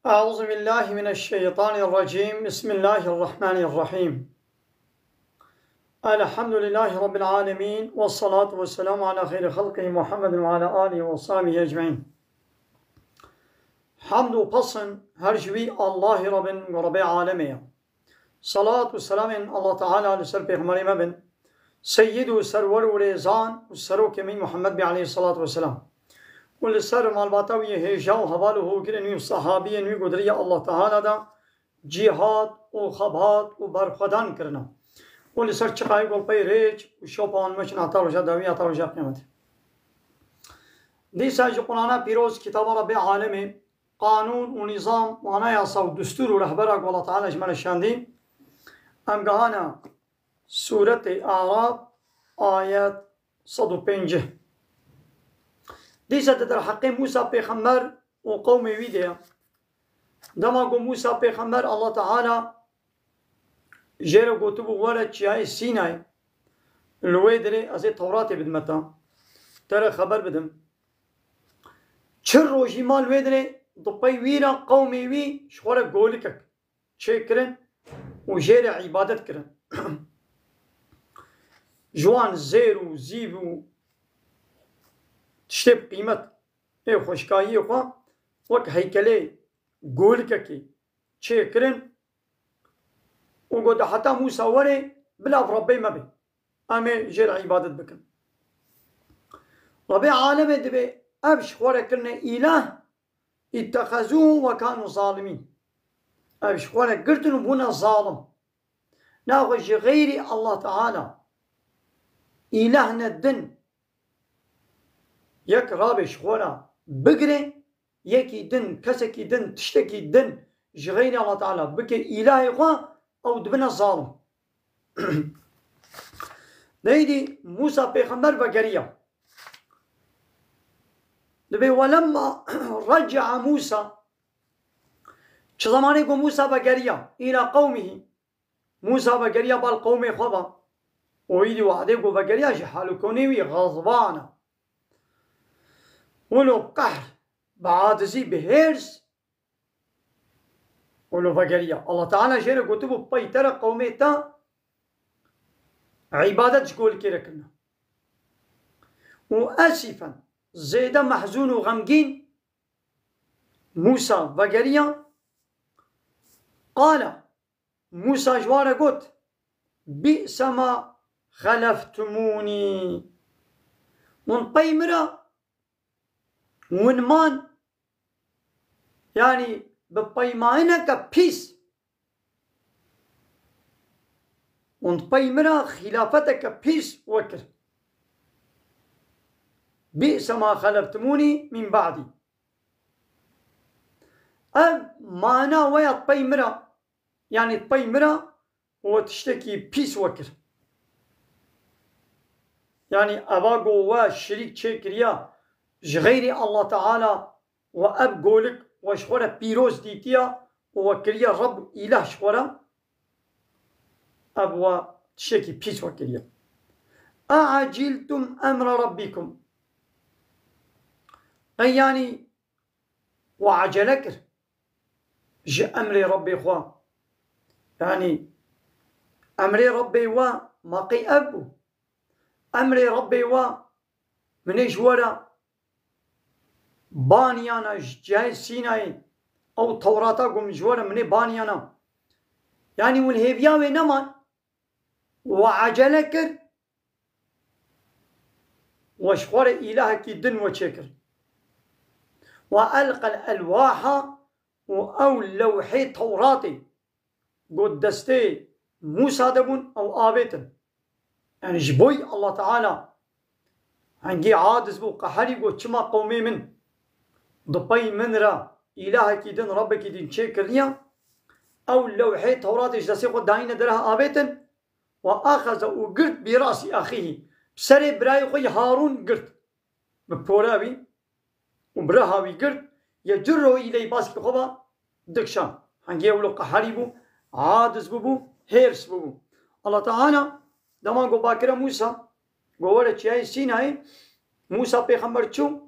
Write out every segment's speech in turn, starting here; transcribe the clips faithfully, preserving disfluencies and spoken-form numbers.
أعوذ بالله من الشيطان الرجيم. بسم الله الرحمن الرحيم. الحمد لله رب العالمين، والصلاة والسلام على خير خلقه محمد وعلى آله وصحبه أجمعين. Hamd û pesn her ji wî Allahî Rabbin ku Rabbê alemê ye. Salat û selamên Allah Teala li ser Pêxemberê me bin, Seyyid û Serwer û Rêzan û Serokê me Muhammed bê aleyhissalatu vesselam. Û li ser malbata wî hêja û heval û hogirên wî û sahabiyên wî ku di riya Allah Teala de cîhad û xebat û berxwedan kirine. Û li ser çiqayê ku pey rêç û şopa wan meşin heta roja dawî, heta roja qiyametê. Dîsa ji Qur'ana pîroz, kitaba Rabbê alemê, qanûn û nîzam û anayasa û destûr û rehbera ku Allah Teala ji me re şandî, em gihane Sûretê Araf, ayet sed û pêncî. Dîsa di derheqê Mûsa pêxember û qewmê wî de ye. Dema ku Mûsa pêxember Allah Teala jê re gotibû, "Were çiyayê Sînayê, li wê dirê ez ê Tewratê bidime te, te re xeber bidim." Çil rojî ma li wê dirê, di pey wî re qewmê wî ji xwe re golikek çêkirin û jê re îbadet kirin. Ji wan zêr û zîv û tiştê bi qîmet ê xweşikayiyê xwe wek heykelê golikekê çêkirin û got, "Heta Mûsa were, bila bi Rebbê me bê. Em ê jê re îbadet bikin." Rebbê alemê dibê ev ji xwe re kirine îlah, ittexezûhu ve kanu zalimîn. Ev ji xwe re girtin û bûne zalim. Naxwe ji xeyrî Allah Teala îlah ne din, yek rabe ji xwe re bigire, yekî din, kesekî din, tiştekî din ji xeyrî Allah Teala bike îlahê xwe, ew dibine zalim. Neydî Mûsa pêxember vegeriya. Dibê, "Welemma reci'a Mûsa", çi zemanê ku Mûsa vegeriya, "îla qewmihî", Mûsa vegeriya bal qewmê xwe ve. Û îdî wehdê ku vegeriya ji hal û konê wî xezban e. Wilo bi qehr, bi acizî, bi hêrs, wilo vegeriya. Allah Teala jê re gotibû, "Pey te re qewmê te îbadet ji golikê re kirine." Û esîfen, zêde mehzûn û xemgîn, Mûsa vegeriya. Qala, Mûsa ji wan re got, "Bi'se ma xeleftumûnî." Hûn pey min re, hûn man, yanî bi peymaneke pîs, hûn pey min re xîlafeteke pîs wekir. "Bi'se ma xeleftumûnî min ba'dî." Ev mana we ya pey min re, yanî pey min re we tiştekî pîs wekir. Yanî eva ku we şirîk çêkiriya ji xeyrî Allah Teala, we ev golik we ji xwe re pîroz dîtiya û we kiriye Reb û îlah ji xwe re, ev we tiştekî pîs we kiriye. "E'eciltum emre rabbikum." Qey yanî we acele kir ji emrê Rebbê xwe. Yanî emrê Rebbê we ma qey ev bû? Emrê Rebbê we, min ê ji we re baniyana ji cihê Sînayê, ew Tewrata ku min ji we re, min ê baniyana. Yanî hûn hêviya wê neman, we acele kir, we ji xwe re îlahekî din we çêkir. "Ve elqel elwaha", û ew lewhê Tewratê got destê Mûsa de bûn, ew avêtin. Yanî ji bo Allah Teala hengî aciz bû, qeherî, got, "Çima qewmê min di pey min re îlahekî din, Rebbekî din çêkiriye?" Ew lewhê Tewratê ji destê xwe dayîne dereh avêtin. "Ve axeze", û girt, "bi rasî axîhî", bi serê birayê xwe yê Harûn girt. Bi pora wî û bi reha wî girt, "yecurruhu îleyh", baskî xwe ba dikşan. Hengê wilo qeherî bû, aciz bûbû, hêrs bûbû. Allah Teala dema ku ba kire Mûsa, ku were çiyayê Sînayê, Mûsa pêxember çû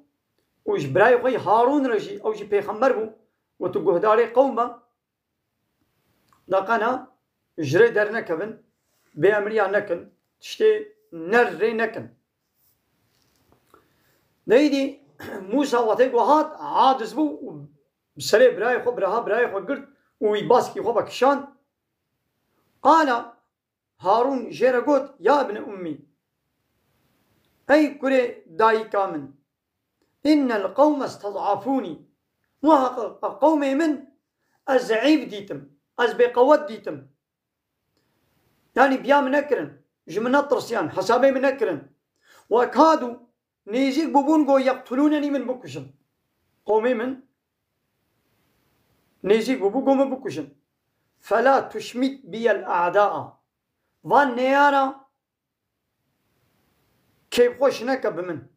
û ji birayê xwe yê Harûn re jî, ew jî pêxember bû, Got, tu guhdarê qewm be, da qena ji rê dernekevin, bêemriya nekin, tiştê ner rê nekin. Neydi Musa wextê ku hat, aciz bû û bi serê birayê xwe, biraha birayê xwe girt û wî baskî xwe vekişand. Qala Harûn jê re got, Ya ibne ummî, ey kurê dayika min, innel qewme stez'afûnî, muheqeq qewmê min ez zeîf dîtim, ez bêqewet dîtim. Yanî biya min nekirin, ji min netirsiyan, hesabê min nekirin. Wek hadû nêzîk bûbûn go yeqtulûnenî, min bikujin. Qewmê min nêzîk bûbû go min bikujin. Fela tuşmit biyel a'daa. Van neyara keyfxweş neke bi min.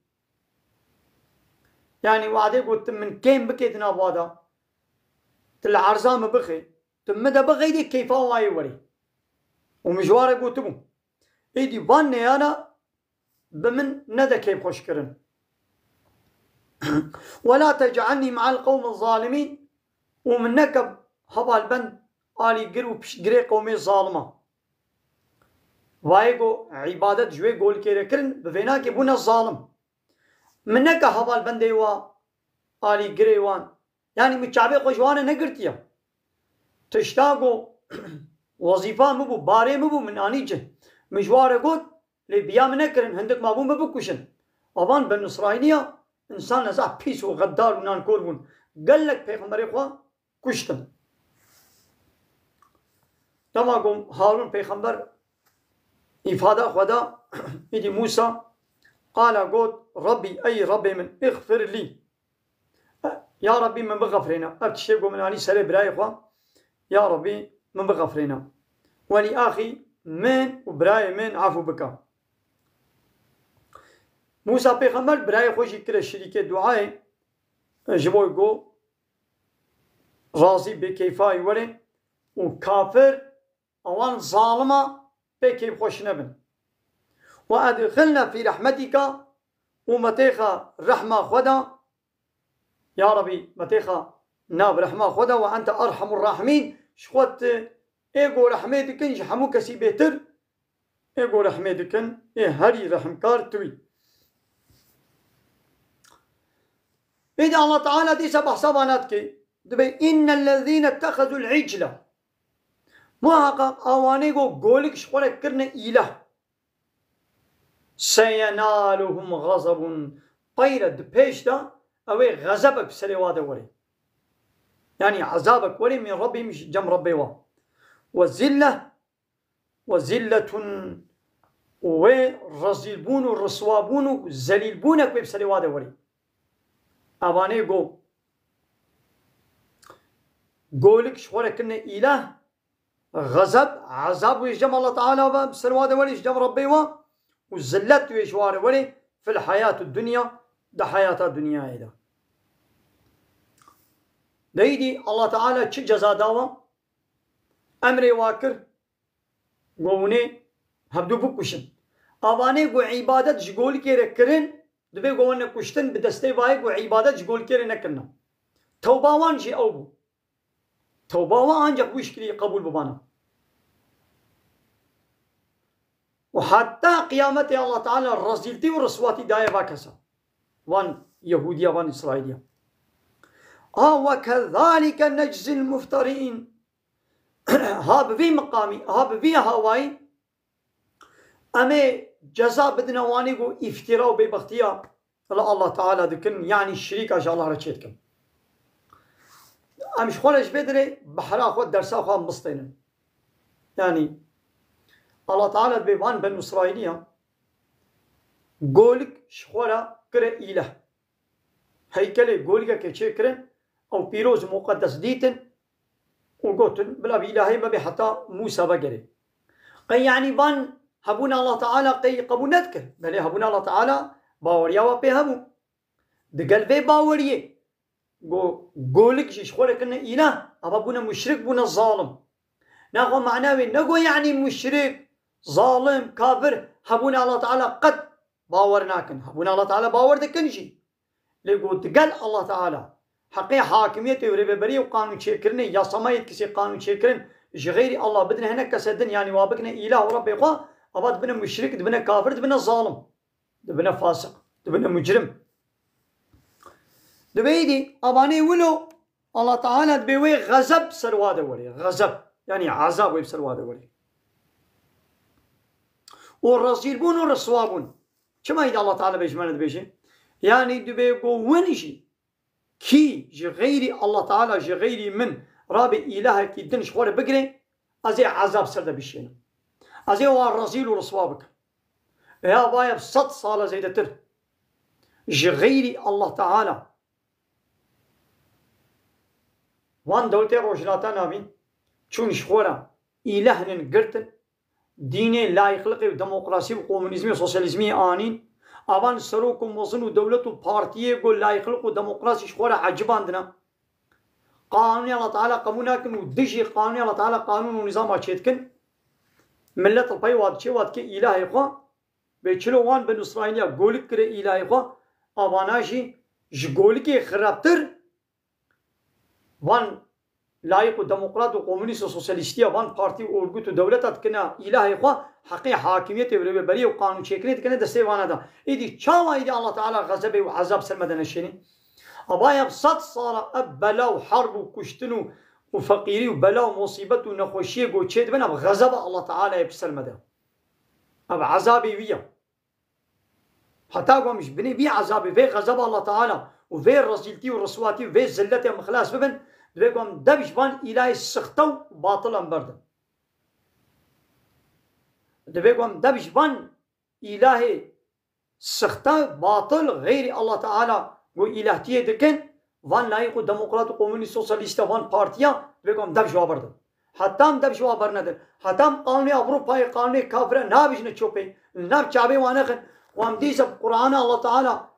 Yanî wadê got, tu min kêm bikê di nav wa de, tu li erza min bixê, tu min de bixeydê keyfa wayê werê. Û min ji wa re gotibû, êdî van neyana bi min nede keyfxweşkirin. Wela tec'alnî me'al qewmi zalimîn, û min neke hevalbend alîgir û piştgirê qewmê zalima. Vayê go îbadet ji wê golikê re kirin, bi vênakê bûne zalim. Min neke hevalbendê wa, alîgirê wan. Yanî min çavê xwe ji wan re negirtiye. Tişta go wezîfa min bû, barê min bû, min anî cih. Min ji wan re got, lê biya min nekirin, hindik mabû min bikuşin. Avan Benî Îsraîlî ya, însan ne zaf pîs û xeddar û nankor bûn. Gelek pêxemberê xwe kuştin. Dema ku Harûn pêxember îfada xwe da, îdî Mûsa, qala got, Rabbî, ey Rabbê min, îxfir lî. Ya Rabbî, min bixefrêne. Ev tiştê ku min anî serê birayê xwe, Ya Rabbî, min bixefrêne. Welî axî min û birayê min efû bike. Mûsa pêxember birayê xwe jî kire şirîkê duayê, ji bo ku razî bê keyfayî were û kafir, ewan zalima pê keyfxweş nebin. Ve edxilne fî rehmetîka, û me têxe rehma xwe de, ya Rebî, me têxe nav rehma xwe de, ve ente erhemur rahimîn, ji xwe tu ê ku rehmê dikin ji hemû kesî bêtir, ê ku rehmê dikin, ê herî rehimkar tu î. Êdî Allah Teala dîsa behsa vana dike, dibê, innellezîne ittehezul îcle. Muheqeq awanê ku golik ji xwe re kirine îlah. Seyenaluhum xezebun. Peyre di pêş de ew ê xezebek bi serê wa de were. Yanî ezabek were min Rabbihim, ji cem Rebbê wa. Ve zille, ve zilletun, û wê rezîlbûn û riswabûn û zelîlbûnek wê bi serê wa de were. Evanê go golik ji xwe re kirine îlah, xezeb, ezab wê ji cem Allah Teala ve, bi ser wa de were, ji cem Rebbê wa, û zillet wê ji wa re were, fil hayatu dunya, di hayata dinyayê de. Deyîdî Allah Teala çi ceza dawa? Emrê wa kir, go hûnê hevdû bikuşin. Avanê go îbadet ji golikê re kirin, dibê go wene kuştin, bi destê vayê go îbadet ji golikê re nekirine. Tewba wan jî ew bû. Tewba wan ancak wî şikilî qebûl bibana. Û heta qiyametê Allah Teala rezîltî û riswatî daye va kesa. Van Yehûdiya, van Îsraîliya. A ve kezalike neczîl mufterîn. Ha bi vî miqamî, ha bi vî hawayî, em ê ceza bidine wanî ku îftîra û bêbextiya li Allah Teala dikin, yanî şirîka ji Allah re çêdikin. Em ji xwe re ji vê dirê behra xwe, dersa xwe bistênin. Yanî Allah Teala dibê van Benû Îsraîliya golik ji xwe re kire îleh. Heykelê golikekê çêkirin, ew pîroz û muqedes dîtin û gotin, bila bi îlahê me bê heta Mûsa vegerê. Qey yanî van hebûna Allah Teala qey qebûl nedikir? Belê, hebûna Allah Teala baweriya we pê hebû. Digel vê baweriyê go-, golik jî ji xwe re kirine îlah, ava bûne muşrik, bûne zalim. Naxwe mana wê ne go yanî muşrik, zalim, kafir, hebûna Allah Teala qet bawer nakin. Hebûna Allah Teala bawer dikin jî. Lê go digel Allah Teala heqê hakimiyetê û rêveberiyê û qanûnçêkirinê, yasamayê kesê qanûnçêkirin ji xeyrî Allah bidine hinek kesê din, yanî wa bikine îlah û Rebbê xwe, ava dibine muşrik, dibine kafir, dibine zalim, dibine fasiq, dibine mucrim. Dibê êdî, avanê wilo, Allah Teala dibê wê xezeb ser wa de werê. Xezeb. Yanî azab wê bi ser wa de werê. Û rezîlbûn û riswabûn. Çima êdî Allah Teala bê ji me re dibêje? Yanî dibê ku win jî kî ji xeyrî Allah Teala, ji xeyrî min rabê îlahekî din ji xwe re bigire, ez ê ezab ser de bişênim. Ez ê wan rezîl û riswa bikim. Ê ya vaye bi sed sal e zêdetir. Ji xeyrî Allah Teala. Wan dewletê Rojhilata Navîn çûn ji xwe re îlehnin girtin, dînê, layîqliqê û demokrasî û komunîzmî û sosyalîzmî anîn. Avan serok û mezin û dewlet û partiyê ku layîqliq û demokrasî ji xwe re ecibandine. Qanûnê Allah Teala qebûl nakin û dijî qanûnê Allah Teala qanûn û nîzama çêdikin. Millet li pey wa diçê, wa dike îlahê xwe. Bê çilo wan Bin Îsraîliya golik kire îlahê xwe, avana jî ji golikê xirabtir van layîq û demokrat û komunîst û sosyalîstiya van partî û örgût û dewleta dikine îlahê xwe, heqê hakimiyetê û rêveberiyê û qanûnçêkirinê dikine destê vana de. Êdî çawa êdî Allah Teala xezebê û ezab ser me de neşênê? Ava ya sed sala ev bela û herb û kuştin û, û feqîrî û bela û musîbet û nexweşiyê ku çê dibin, ev xezeba Allah Teala ye bi ser me de. Ev ezabê wî ye. Heta ku em ji binê vî ezabê, vê xezeba Allah Teala û vê rezîltî û riswatî û vê zilletê em xilas bibin, divê ku em dev ji van îlahê sixte û batil em berdin. Divê ku em dev ji van îlahê sixte, batil, xeyrî Allah Teala ku îlahtiyê dikin, van layîq û demokrat û komunîst sosyalîst e, van partiya, divê ku em dev ji wa berdin. Heta em dev ji wa bernedin. Heta em qanûnê Ewropayê, qanûnê kafire nabijne çopê, li nav çavê wan nexin. Û em dîse bi Qur'ana Allah Teala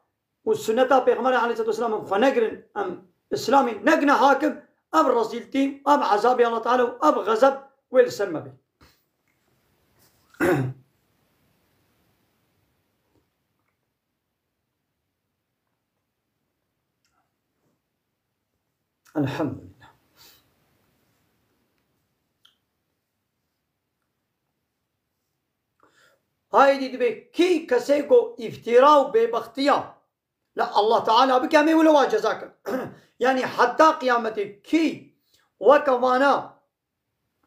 û sunneta Pêxemberê aleyhisselatu vesselam em xwe negirin, em Îslamê negine hakim, ev rezîltî, ev ezabê Allah Teala û ev xezeb wê li ser me bê. Elhamdülillah. Haydî dibê kî kesê ku îftira û bêbextiya li Allah Teala bike, em ê wilo wa ceza kin. Yanî heta qiyametê kî weke vana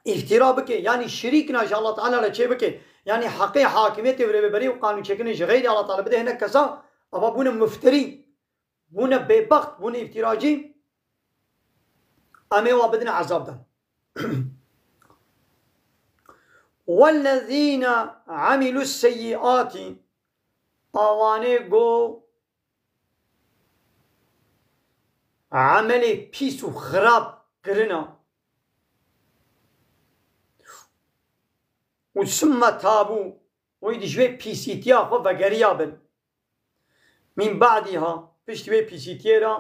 îftira bike, yanî şirîkna ji Allah Teala re çê bike, yanî heqê hakimiyetê û rêveberî û qanûnçêkirinê ji xeyrî Allah Teala bide hinek kesa, ava bûne muftirî, bûne bêbext, bûne îftiracî, em ê wa bidine ezab dan. وَالَّذ۪ينَ عَمِلُوا السَّيِّئَاتِ Awanê go emelê pîs û xirab kirina û summe tabû, wî di ji wê pîsîtiya xwe vegeriya bin. Min ba'diha, piştî wê pîsîtiyê re,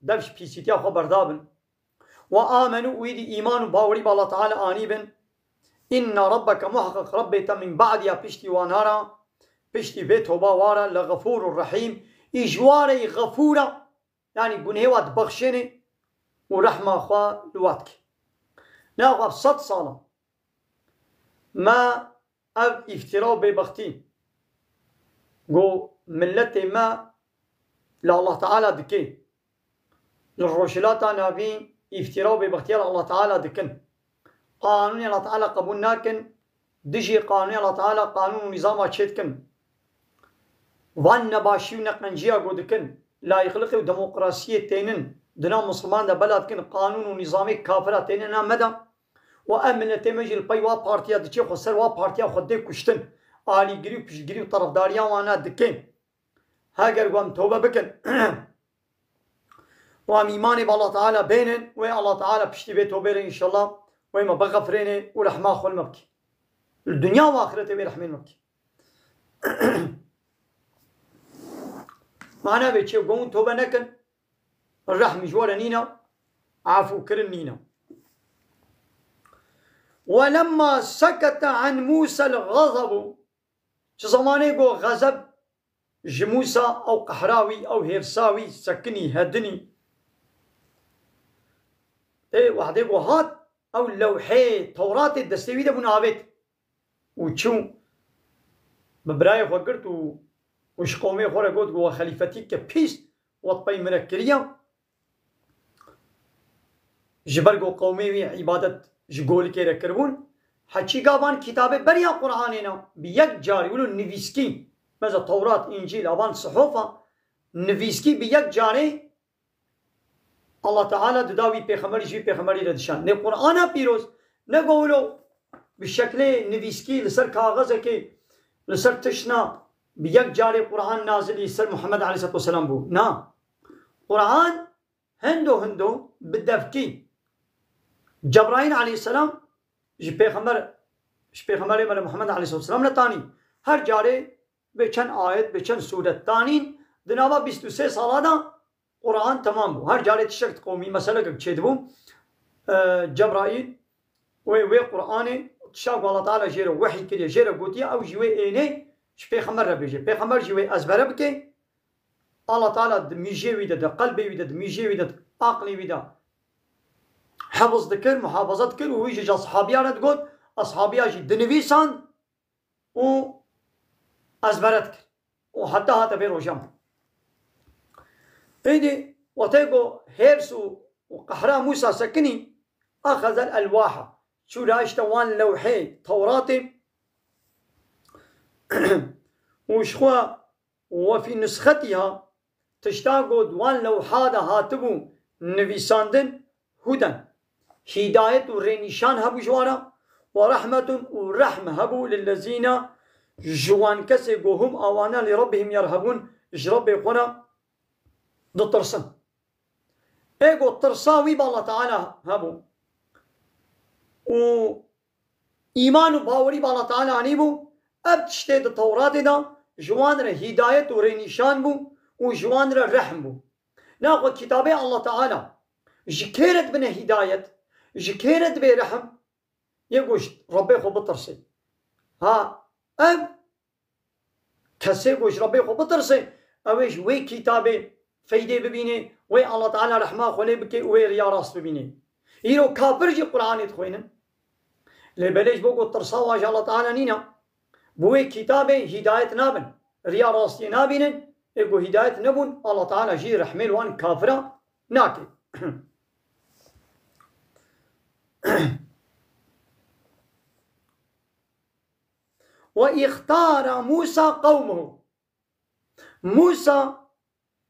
dev ji pîsîtiya xwe berdabin. Ve amenu, wî dî îman û bawerî bi Allah Teala anî bin. Inna rabbeke, muheqeq Rebbê te, min ba'diha, piştî wana re, piştî vê toba wa re, le xefûrur rehîm, î ji wa re yî xefûr e, yanî gunehê wa dibexşênê û rehma xwe li wa dike. Naxwe sed sal e. Me ev îftira û bêbextî ku miletê me li Allah Teala dike, li Rojhilata Navîn îftira û bêbextiya li Allah Teala dikin. Qanûnê Allah Teala qebûl nakin, dijî qanûnê Allah Teala qanûn û nîzama çêdikin. Van nebaşî û neqenciya ku dikin, layîqliqê û demokrasiyê tênin di nav misilman de bela dikin, qanûn û nîzamê kafira têne nav me de. Û ev miletê me jî li pey wa partiya diçe, xwe ser wa partiya xwe dê kuştin. Alîgirî û piştgirî û terefdariya wana dike. Heger ku em tobe bikin û em îmanê bi Allah Teala bênin, wê Allah Teala piştî vê tobê re înşallah wê me bixefirêne û rehma xwe li me bike. Li dinya û axiretê wê rehmên me bike. Mana vê çi ye? Ku hûn tobe nekin, rehm ji we re nîne, efûkirin nîne. وَلَمَّا سَكَتَ عَنْ مُوسَى الْغَضَبُ Çi zemanê ku xezeb ji Mûsa, ew qehra wî, ew hêrsa wî sekinî, hedinî. Ê, wehdê ku hat, ew lewhê Tewratê destê wî de bûn avêt. Û çû bi birayê xwe girt û, û ji qewmê xwe re got ku we xelîfetî ke pîs we pey min re kiriye. Ji ber ku qewmê wî îbadet ji golikê re kiribûn, heçî gavan kitabê beriya Qur'anê ne, bi yek carî wilo nivîskî, mesela Tewrat, Încîl, avan sihofa, nivîskî bi yek carê Allah Teala dida wî pêxemberî, ji wî pêxemberî re dişan. Lê Qur'ana pîroz ne go wilo bi şeklê nivîskî li ser kaxezekê, li ser tişna bi yek carê Qur'an nazilî ser Muhammed aleyhisselatu vesselam bû. Na. Qur'an hendo hendo bi devkî Cebraîl aleyhisselam ji pêxember, ji pêxemberê me li Muhammed aleyhisselatu vesselam re tanî. Her carê bê çend ayet, bê çend sûret tanîn, di nava bîst û sê sala de Qur'an temam bû. Her carê tiştek diqewimî, meselekek çêdibû. E, Cebraîl wê, wê Qur'anê tişta ku Allah Teala jê re wehy kiriye, jê re gotiye, ew jî wê ênê ji pêxember re bêje. Pêxember jî wê ezbere bike. Allah Teala di mîjê wî de, di qelbê wî de, di mîjê wî de, di aqlê wî de hefiz dikir, muhafaza dikir û wî jî ji ashabiya re digot, ashabiya jî dinivîsand û ezbere dikir. Û heta hate vê rojan. Êdî wextê ku hêrs û, û qehra Mûsa sekinî, axezel elwaha. Çû rayişte wan lewhê Tewratê û ji xwe وفي نسختها, tişta ku di wan lewha de hatibû nivîsandin, هدى, hîdayet û rênîşan hebû ji wan re, ورحمة, û rehm hebû, للذين, ji wan kesê ku, هم, awana, لربهم يرهبون, ji Rebbê xwe re ditirsin. Ê ku tirsa wî bi Allah Teala hebû û îman û bawerî bi Allah Teala anîbû, ev tiştê di Tewratê de ji wan re hîdayet û rênîşan bû û ji wan re rehm bû. Naxwe kitabê Allah Teala ji kê re dibine hîdayet, ji kê re dibe rehm? Yê ku ji Rebbê xwe bitirsê. Ha, ev kesê ku ji Rebbê xwe bitirse, ew ê ji wê kitabê feydê bibîne, wê Allah Teala rehma xwe lê bike û wê riya rast bibîne. Îro kafir jî Qur'anê dixwînin. Lê belê ji bo ku tirsa wan ji Allah Teala nîne, bi wê kitabê hîdayet nabin, riya rastiyê nabînin, ê ku hîdayet nebûn, Allah Teala jî rehmê li wan kafira nake. وإذ اختار موسى قومه. Mûsa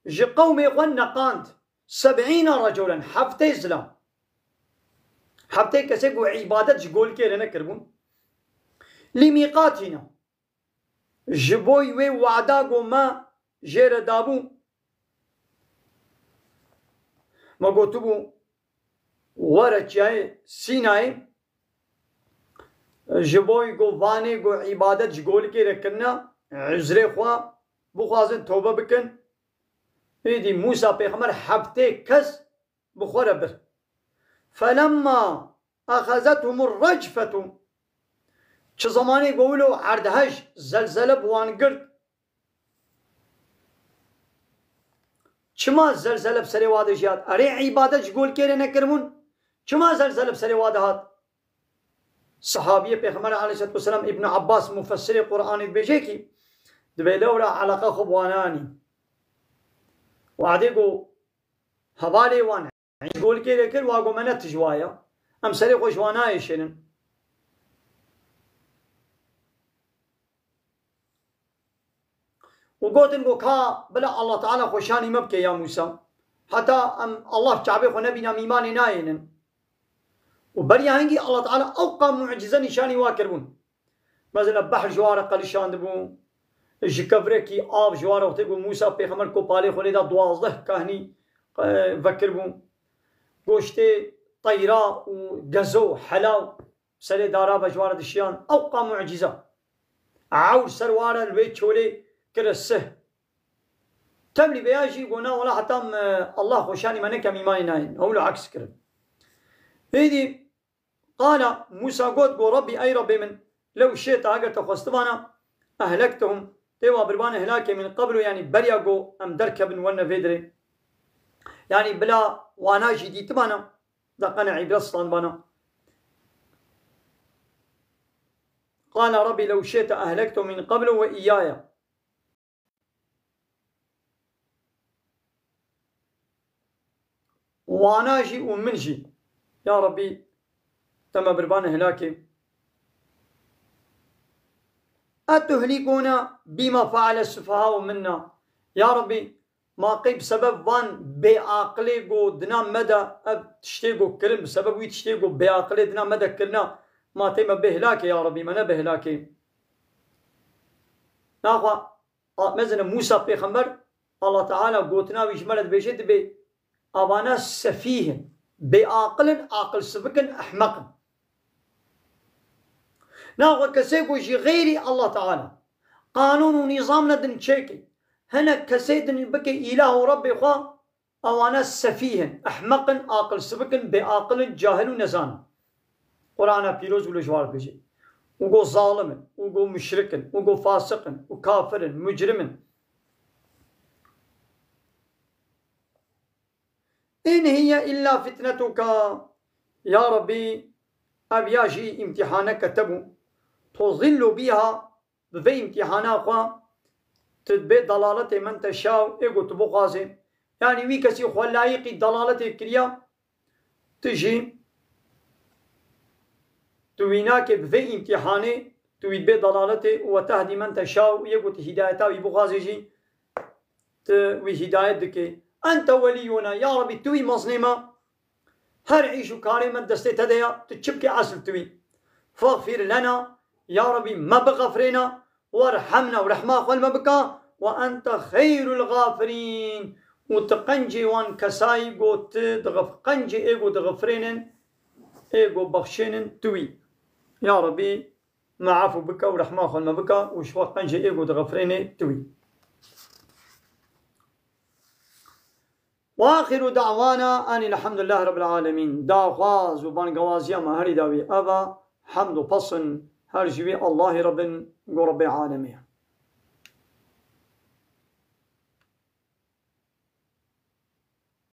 ji qewmê xwe neqand. سبعين رجلا, heftê zilam. Heftê kesê ku îbadet ji golikê re nekiribûn. لميقاتنا. Ji bo wê wada ku me jê re dabû. Me gotibû, were çiyayê Sînayê, ji bo ku vanê ku îbadet ji golikê re kirine, uzrê xwe bixwazin, tobe bikin. Êdî Mûsa pêxember heftê kes bi xwe re bir. فلما أخذتهم الرجفة. Çi zemanê ku wilo erdhej, zelzele bi wan girt. Çima zelzele bi serê wa de jî hat? Erê îbadet ji golikê re nekiribûn. Çima zelzele bi serê wa de hat? Sahabiyê Pêxember aleyhisselatu vesselam Îbn Abbas mufessirê Qur'anê dibêje kî, dibê lewra eleqa xwe bi wan anî. Wadê ku hevalê wan ji golikê re kir, wa got me ne tij wa ye. Em serê xwe ji wan nayêşênin. Û gotin ku ka bila Allah Teala xweşanî me bike ya Mûsa. Heta em Allah Kabe xwe nebîne em îmanê nayênin. Û beriya hingî Allah Teala ewqa mucize nîşanî wa kiribûn. Mesela behr ji wa re qelişandibû. Ji kevrekî av ji wa re wextê ku Mûsa pêxember ku palê xwe lê da duwazdeh kahnî, e, vekiribû. Goştê teyra û gezo, helaw. Serê dara ve ji wa re dişiyan. Ewqa mucize. Ewr ser wa re li wê çolê kire sih. Tevlî veya jî got, na wela heta em, e, Allah xweşanî me nekem îmanê nayên. Ew li aks kirin. Êdî qala Mûsa got, got, Rebbî, ey Rebbê min, lew şêta, eger te xwestibana, ehlektehum, tê wa birbane helakê min qeblu, yanî beriya got em derkevin werne vê dirê. Yanî bila wana jî dîtibana, Deqene îbret standbana. قال رب لو شئت أهلكتهم من قبل وإياي. Wana jî û min jî. Ya Rabbî, te me birbane hilakê. Etuhlikûne bîma feale sufehâu minna. Ya Rabbî, ma qey bi sebeb van bêaqilê ku dina me de, ev tiştê ku kirin, bi sebeb wî tiştê ku bêaqilê dina me de kirina, ma tê me bê hilakê ya Rabbî, me nebe hilakê. Naxwe, a, mezine Mûsa pêxember, Allah Teala gotina wî ji me re dibêje, dibê, avana sefîh in, bêaqil in, aqilsivik in, ehmeq in. Naxwe kesê ku ji xeyrî Allah Teala qanûn û nîzam ne din çêke, hinek kesê din bike îlah û Rebbê xwe, ewana sefîh in, ehmeq in, aqilsivik in, bêaqil in, cahil û nezan in. Qur'ana pîroz wilo ji wan dibêje. Û go zalim in, û go muşrik in, û go fasiq in, û kafir in, mucrim in. In hiye illa fitnetuka. Ya Rabbî, ev ya jî îmtîhaneke te bû. Tuzillu bîha, bi vê îmtîhana xwe tu dibê dalaletê men teşaw, ê ku tu bixwazê. Yanî wî kesî xwe layîqî dalaletê kiriya, tu jî tu wî nakê bi vê îmtîhanê, tu wî dibê dalaletê û we tehdî men teşaw, û yê ku tu hîdayeta wî bixwazê jî, tu wî hîdayet dikê. Ente welîyûna, ya Rabbî, tu wî meznê me, her îş û karê me destê te de ya, tu çi bikê esil tu wî. Fexfir lena, ya Rabbî, me bixefrêne, werhemna, û rehma xwe li me bika, we ente xeyrul xafirîn, û tu qencê wan kesayî got tu dixif-, qencê ê got dixifrênin, ê got bexşênin tu wî. Ya Rabbî, me efû bike û rehma xwe li me bike û ji xwe qencê ê got dixifrênê tu wî. Ve axiru da'wana anil hamdulillahi rabbil alemin. Daxwaz û bangewaziya me herî dawî ev e. Hemd û pesn her ji wî Allahî re bin, go Rebbê alemê ye.